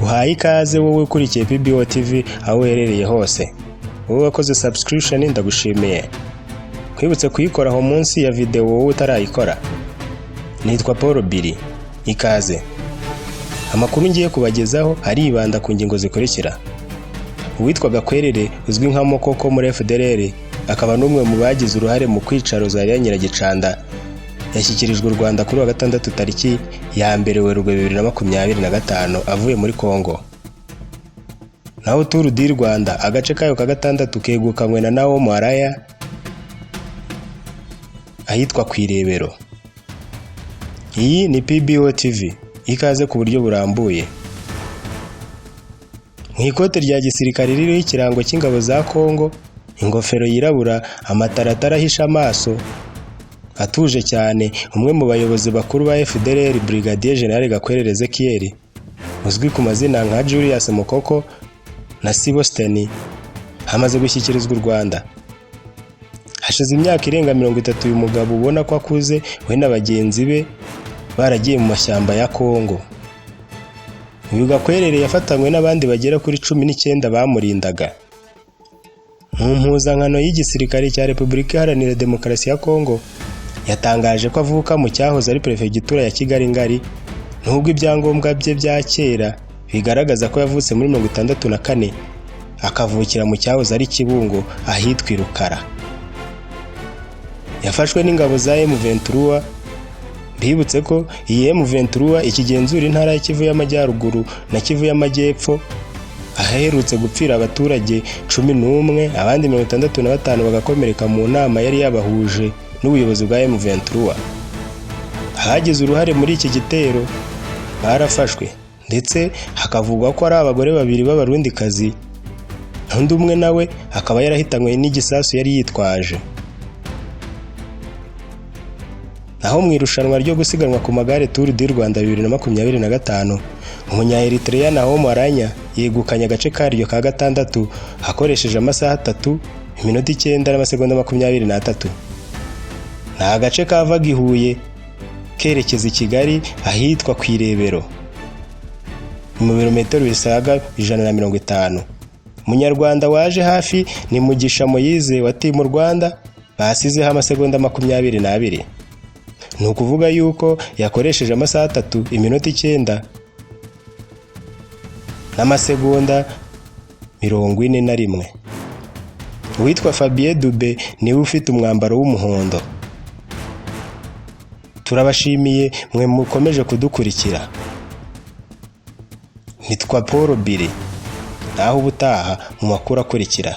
Nguhaye ikaze wowe ukurikiye PBO TV aho uherereye hose. Wowe wakoze subscription, ndagushimiye. Nkwibutse kuyikora aho munsi ya video wowe utarayikora. Nitwa Paul Billy. Ikaze. Amakuru ngiye kubagezaho aribanda ku ngingo zikurikira. Uwitwa Gakwerere uzwi nka Mokoko muri FDLR, akaba n'umwe mu bagize uruhare mu kwica Rosalie Nyiragicanda, yashyikirijwe u Rwanda kuri wa gatandatu tariki ya 1 Werurwe 2025 avuye muri Congo. Naho Tour du Rwanda agace kayo ka gatandatu kegukanywe na Naom Araya ahitwa ku Irebero. Iyi ni PBO TV, ikaze ku buryo burambuye. Mu ikote rya gisirikare ririho ikirango cy'ingabo za Congo, ingofero yirabura, amataratara ahisha amaso, atuje cyane, umwe mu bayobozi bakuru ba FDLR, Brigadier General Gakwerere Ezekiel, uzwi ku mazina nka Julius Mukoko na Sibo Steny, amaze gushyikirizwa u Rwanda. Hashize imyaka irenga 30 uyu mugabo ubona ko akuze, we na bagenzi be baragiye mu mashyamba ya Congo. Uyu Gakwerere yafatanywe n'abandi bagera kuri 19 bamurindaga. Mu mpuzankano y'igisirikare cya Repubulika Iharanira Demokarasi ya Congo, yatangaje ko avuka mu cyahoze ari Perefegitura ya Kigali Ngari, nubwo ibyangombwa bye bya kera bigaragaza ko yavutse muri 64, akavukira mu cyahoze ari Kibungo ahitwa i Rukara. Yafashwe n'ingabo za M23. Bibutse ko iyi M23 ikigenzura intara ya Kivu y'Amajyaruguru na Kivu y'Amajyepfo, ahaherutse gupfira abaturage 11, abandi 65 bagakomereka mu nama yari yabahuje n'ubuyobozi bwa M23. Abagize uruhare muri iki gitero barafashwe, ndetse hakavugwa ko ari abagore babiri b'Abarundikazi, undi umwe nawe akaba yarahitanywe n'igisasu yari yitwaje. Naho mu irushanwa ryo gusiganwa ku magare Tour du Rwanda 2025, umunya Eritrea Nahom Aranya yegukanye agace karyo ka gatandatu akoresheje amasaha 3, iminota 9 n'amasegonda 23. Ni agace kavaga i Huye kerekeza i Kigali ahitwa ku Irebero, mu birometero bisaga 150. Umunyarwanda waje hafi ni Mugisha Moise wa Team Rwanda, basizeho amasegonda 22. Ni ukuvuga yuko yakoresheje amasaha 3, iminota 9 n'amasegonda 41. Uwitwa Fabien Dube niwe ufite umwambaro w'umuhondo. Turabashimiye mwe mukomeje kudukurikira. Nitwa Paul Billy. Naho ubutaha mu makuru akurikira.